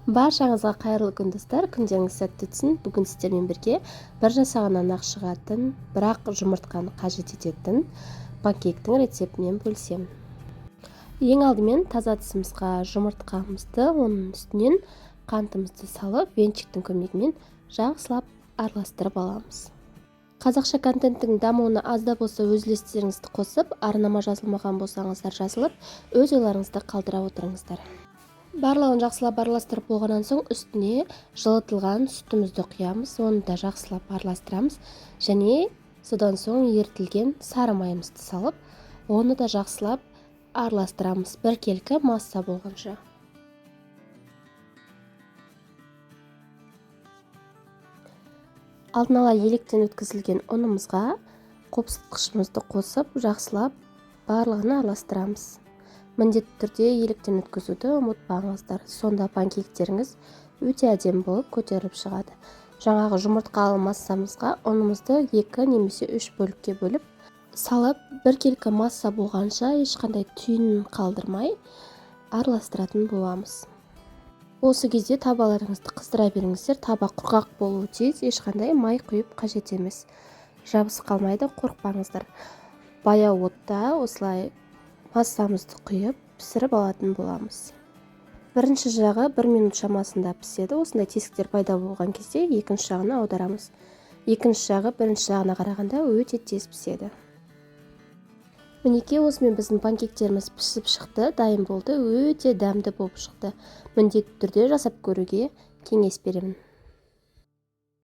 Баршаңызға қайырлы күн, достар! Күндеріңіз сәтті өтсін! Бүгін сіздермен бірге бір жасағаннан ақ шығатын, бірақ жұмыртқаны қажет ететін панкейктің рецептімен бөлісемін. Ең алдымен таза ыдысымызға жұмыртқамызды, оның үстінен қантымызды салып, венчиктің көмегімен жақсылап араластырып аламыз. Қазақша контенттің дамуына аз да болса өз үлестеріңізді қосып, арнама жазылмаған болсаңыздар, жазылып, өз ойларыңызды қалдыра отырыңыздар. Барлығын жақсылап араластырып болғаннан соң, үстіне жылытылған сүтімізді құямыз, оны да жақсылап араластырамыз және содан соң ерітілген сары майымызды салып, оны да жақсылап араластырамыз, біркелкі масса болғанша. Алдын ала електен өткізілген ұнымызға қопсытқышымызды қосып, жақсылап барлығын араластырамыз. Міндетті түрде електен өткізуді ұмытпаңыздар, сонда панкейктеріңіз өте әдемі болып көтеріліп шығады. Жаңағы жұмыртқалы массамызға ұнымызды 2 немесе 3 бөлікке бөліп салып, біркелкі масса болғанша, ешқандай түйінін қалдырмай араластыратын боламыз. Осы кезде табаларыңызды қыздыра беріңіздер. Таба құрғақ болуы тиіс, ешқандай май құйып қажет емес, жабысып қалмайды, қорықпаңыздар. Баяу отта осылай массамызды құйып, пісіріп алатын боламыз. Бірінші жағы 1 минут шамасында піседі. Осындай тесіктер пайда болған кезде екінші жағына аударамыз. Екінші жағы бірінші жағына қарағанда өте тез піседі. Мінекей, осымен біздің панкейктеріміз пісіп шықты, дайын болды, өте дәмді болып шықты. Міндетті түрде жасап көруге кеңес беремін.